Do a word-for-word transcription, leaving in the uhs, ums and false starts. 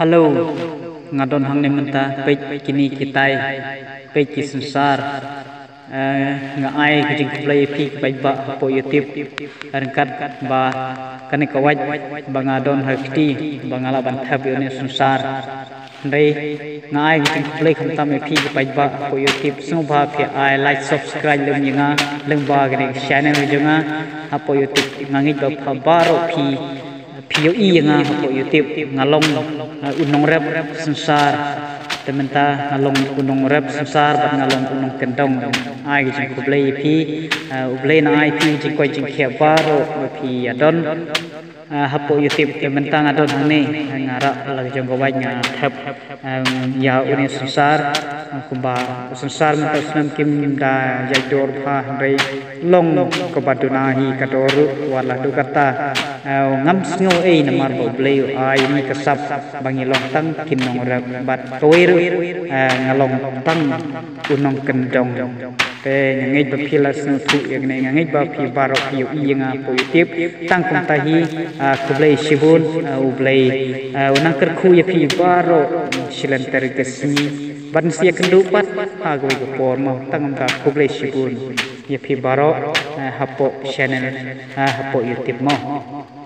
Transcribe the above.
Hello, nga don hangne mynta, peit kine kitai, peit ki synsar. Eh, nga ai ka jingkhublei ïa phi ki paidbah hapoh YouTube. Ryngkat ba kane ka wait ba nga don ha kti ba nga lah ban thep ïa une u synsar. Hynrei nga ai ka jingkhublei khamtam ïa phi ki paidbah hapoh YouTube. Sngewbha phi ai like, subscribe lem ïa nga, lem bad kane ka channel jong nga hapoh YouTube. Nga ngeit ba pha baroh phi phi ïohi ïa nga hapoh YouTube, nga long, uh, u nongrep synsar. Te mynta nga long u nongrep synsar bad nga long u nongkyndong. Ai ka jingkhublei ïa phi, uh, U Blei un ai phi jingkoit jingkhiah baroh ba phi ïa don, uh, hapoh YouTube. Te mynta nga don hangne, nga rah la ka jong ka wait, nga thep, um, ïa une u synsar, uh, kumba u synsar mynta u snem kim da ïaid dor bha, hynrei long kaba duna hi ka dor ruh. Wat la dei kata, eh, ngam sngew ei namar ba U Blei u ai ïa ngi ka sap ba ngi long tang ki nongrep bad kawei ruh, eh, nga long tang u nongkyndong. Te nga ngeit ba phi la sngewthuh ïa kane, nga ngeit ba phi baroh phi ïohi ïa nga hapoh YouTube. Tang kumta hi, ah, khublei shibun, ah, U Blei, ah, un nang kyrkhu ïa phi baroh shi lynter ka sngi. Bad ngin sa ïakynduh pat ha kawei ka por mo, tang kumta khublei shibun ïa phi baroh, eh, hapoh channel, eh, hapoh YouTube mo.